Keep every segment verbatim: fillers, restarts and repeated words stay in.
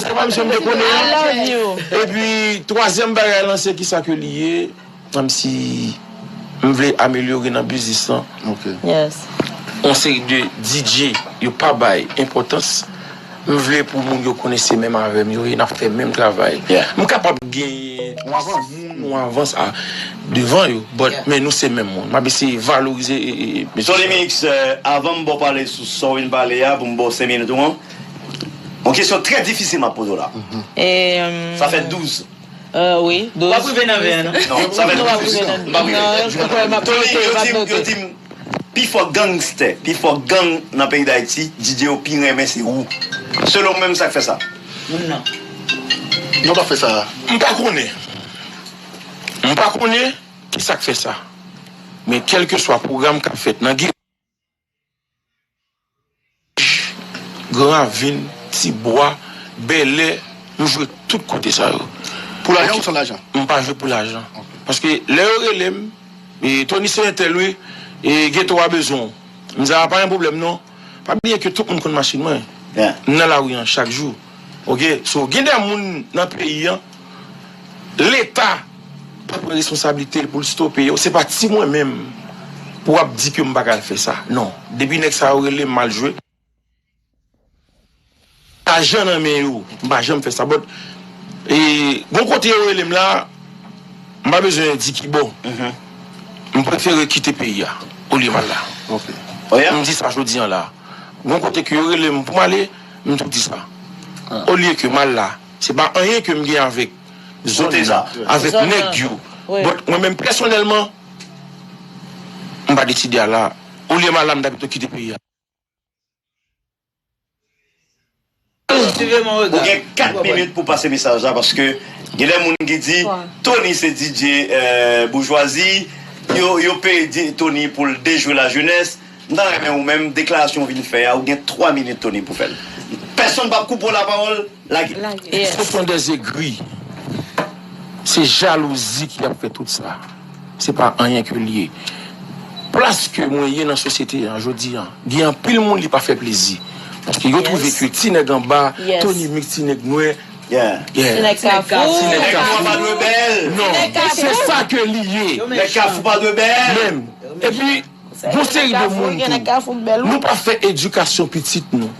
Kòman misye m te konnen I an? Love you. Epi twazyèm bagay lan se kisa ke li ye? Kòmsi m vle amelyore nan biznis lan. Ok. Yes. yon seri de D J yo pa bay enpòtans. M vle pou moun yo konnen se menm avè m yo ye, n ap fè menm travay. M kapab genyen yon avans a devan yo, but men nou se menm moun. M ap eseye valorize e, e, e, mesye Tony sa. Mix, euh, avan m ba w pale sou sa w vin pale a, pou m ba w senk minit ou an, yon kesyon trè difisil m ap poze w la. Sa fè douz. Euh, wi, douz. W ap rive nan ven an, non? Non, sa fè douz. M p ap rive. Tony, yo di m, yo di m, pifò gangstè, pifò gang nan peyi Dayiti, D J yo pi renmen se ou. Selon w menm, sa k fè sa? Moun nan. Non, pa fè sa. M pa konnen. M pa konnen ki sa k fè sa. Men kèlkeswa pwogram k ap fèt nan Gran Ravin, Tibwa, Bèlè, m jwe tout kote sa yo. Pou lajan ou san lajan? M pa jwe pou lajan. Paske lè yo rele m, e, Tony se entèl wi, e, Geto a bezwen w. M di a pa gen pwoblèm non. Pa bliye ke tout moun konn machin mwen. M nan lari an chak jou. Oke? So, gen de moun nan peyi an, Leta pa pran responsablite l pou l stope yo. Se pa ti mwen menm pou w ap di ke m pa ka al fè sa. Non. Depi nèg sa yo rele m, m al jwe. Lajan nan men yo, m pa janm fè sa. But, e, gon kote yo rele m la, m pa bezwen di ki bò. M prefere kite peyi a, olye m al la. M di sa jodi an la. Gon kote ke yo rele m pou m ale, m tou di sa. Olye ke m al la, se pa anyen ke m gen avèk zòn nan, avèk nèg yo. But mwen menm pèsonèlman, m pa deside al la. Olye m al la, m ta pito kite peyi a. Ou gen kat minit pou pase mesaj la, paske gen de moun ki di Tony se D J, euh, boujwazi, yo, yo peye di-, Tony pou l dejwe lajenès. M ta renmen ou menm, deklarasyon w vin fè a, ou gen twa minit, Tony, pou fè l. Pèsonn p ap koupe w lapawòl, lage. Ce sont des aigris. Se jalouzi ki ap fè tout sa. Se pa anyen ke l ye. Plas ke mwen ye nan sosyete a jodi a, gen anpil moun li pa fè plezi. Paske yo twouve ke ti nèg anba, Tony Mix, ti nèg nwè. Ti nèg Kafou. Ti nèg Kafou. Non, se sa ke li ye. Nèg Kafou pa dwe bèl. Menm. Epi, gon seri de moun tou, nou pa fè edikasyon pitit nou.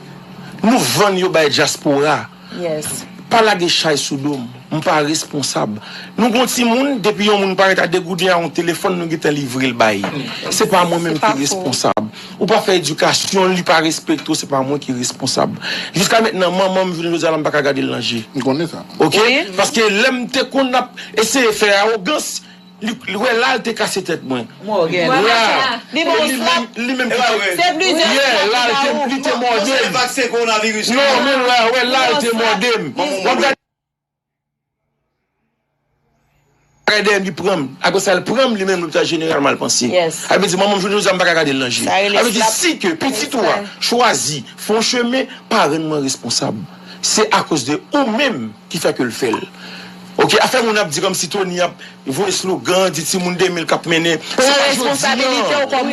Nou vann yo bay dyaspora. Pa lage chay sou do m. M pa responsab. Nou gon timoun, depi yon moun parèt a degouden a yon telefòn, nou gentan livre l bay. Se pa mwen menm ki responsab. Ou pa fè edikasyon, li pa respekte w, se pa mwen ki responsab. Jiska mentnan, manman m jounen jodi a la, m pa ka gade l nan je. M konnen sa. Oke? Paske lè m te konn ap eseye fè awogans, Li, li wè la, l te kase tèt mwen. Mwen gen. La, li menm, li menm ki te, se plizyè yè, la, li te, li te mòde m. Non, men la, wè, la, li te mòde m. W ap gade, bagay dèyè m, li pran m. Apre sa, l pran m, li menm, lopital jeneral Malpansi. Sa vle di, manman m, jodi a, m pa ka gade l nan je. Sa vle di, si ke pitit ou a chwazi fè yon chemen, pa rann mwen responsab. Se akoz de ou menm ki fè ke l fè l. Oke, afè moun ap di kòmsi Tony ap voye slogan, di timoun de mil k ap mennen. Se pa jodi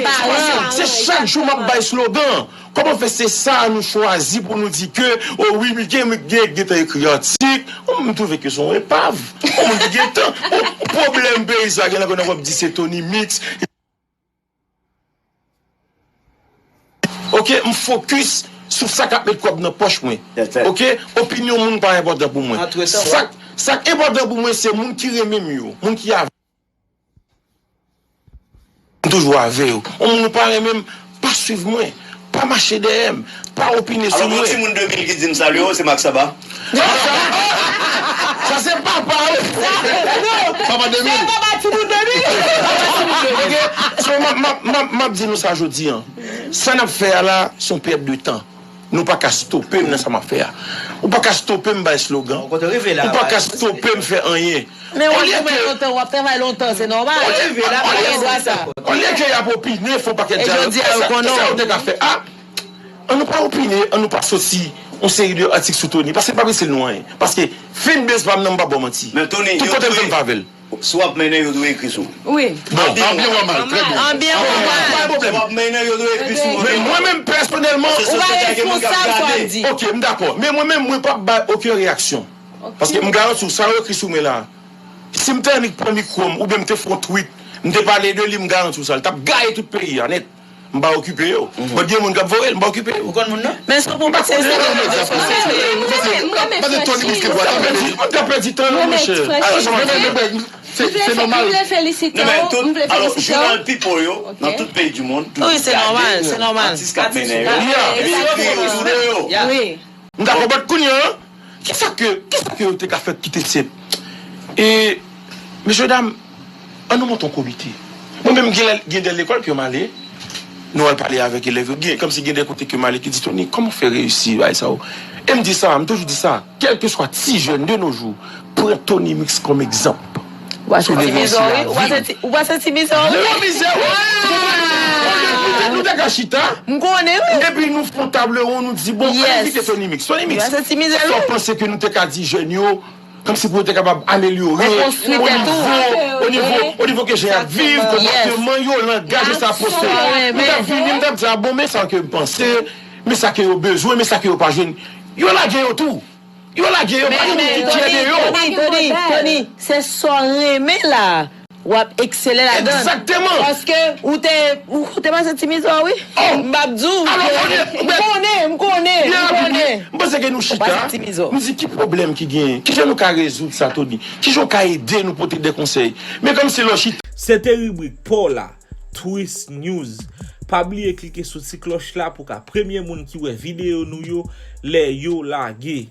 a. Se chak jou m ap bay slogan. Kòman fè se sa nou chwazi pou nou di ke, o wi, gen, gen, gentan ekri atik. Mwen, m twouve ke se yon epav. Yon moun ki gentan, yon pwoblèm peyi sa gen nan w ap di se Tony Mix. Oke, m fokis sou sa k ap met kòb nan pòch mwen. Oke, opinyon moun pa enpòtan pou mwen. Sa, sa k enpòtan pou mwen, se moun ki renmen m yo, moun ki avè m toujou avè yo. Yon moun ou pa renmen m, pa swiv mwen, pa mache dèyè m, pa opine sou mwen. Alò, gon timoun de mil ki di m salye w, se Marc Saba. Sa se papa w. Papa de mil. Se papa timoun de mil. Oke? So, m ap, m ap, m ap, m ap di nou sa jodi a. Sa n ap fè a la, se yon pèt de tan. Nou pa ka stope m nan sa m ap fè a. Ou pa ka stope m bay slogan. Ou pa ka stope m fè anyen. Men w ap travay lontan, w ap travay lontan, se nòmal. Olye ke y ap opine, fè yon pakèt dyalòg. Kisa, kisa yo te ka fè? A, An nou pa opine, an nou pa soti yon seri de atik sou Tony, paske l pa pase l nou anyen. Paske fin buzz pa m nan, m pa ba w manti. Tout kote m fè m pa avè l. Si w ap mennen, yo dwe ekri sou ou. Wi. Bon, an byen ou an mal, trè byen. An byen ou an mal. Pa gen pwoblèm. Si w ap mennen, yo dwe ekri sou ou. Men mwen menm pèsonèlman, ou pa responsab sa w ap di. Oke, m dakò. Men mwen menm, mwen p ap bay okenn reyaksyon. Paske m garanti w, sa yo ekri sou mwen la, si m te annik pran mikwo m, oubyen m te fè yon tweet, m te pale de li, m garanti w sa, l t ap gaye tout peyi a nèt. M pa okipe yo. But gen moun k ap voye l, m pa okipe yo. Ou konn moun nan? Men èske w pran pasyans? Mwen pèdi tan, monchè. Alò, sa va fè. Se se nòmal. M vle felisite w. M vle felisite w. Jounal People yo, nan tout peyi di mond, toujou gade atis k ap mennen yo, epi yo ekri yo sou do yo. M dakò, but kounye a, kisa ke, kisa ke yo te ka fè ki te senp? E, mesye dam, ann nou monte yon komite. Mwen menm, gen, gen de lekòl ke m ale, nou al pale avèk elèv yo. Gen, kòmsi gen de kote ke m ale ki di, Tony, kòman w fè reyisi bagay sa yo? E m di sa, m toujou di sa, kèlkeswa ti jèn de nos jours, pran Tony Mix kòm egzanp. Ou pa santi mizè, wi? Ou pa santi, ou pa santi mizè, wi? Yo mizè, wi. Nou te ka chita. M konnen, wi. Epi nou fè yon table ronde, nou di, bon, ann envite Tony Mix. Tony Mix, sa w panse ke nou te ka di jèn yo, kòmsi pou yo te kapab amelyore o nivo, o nivo, o nivo ke jan y ap viv, konpòteman yo, langaj yo, sa pwospe. Nou t ap vini, m t ap di, a bon, men sa ke m panse, men sa ke yo bezwen, men sa ke yo pa jwenn. Yo lage yo tou. Yo lage yo, pa gen moun ki fyè de yo. Tony, Tony, Tony, se sa w renmen la. W ap eksele ladan. Egzakteman. Paske ou te, ou te pa santi mizè, wi. M p ap di w. M konnen, m konnen, m konnen. M panse ke nou chita, nou di ki pwoblèm ki genyen, kijan nou ka rezoud sa, Tony, kijan w ka ede nou pote de konsèy. Men kòmsi lè w chita. Se te ribrik pa w la, Twist News. Pa bliye klike sou ti klòch la pou w ka premye moun ki wè videyo nou yo lè yo lage.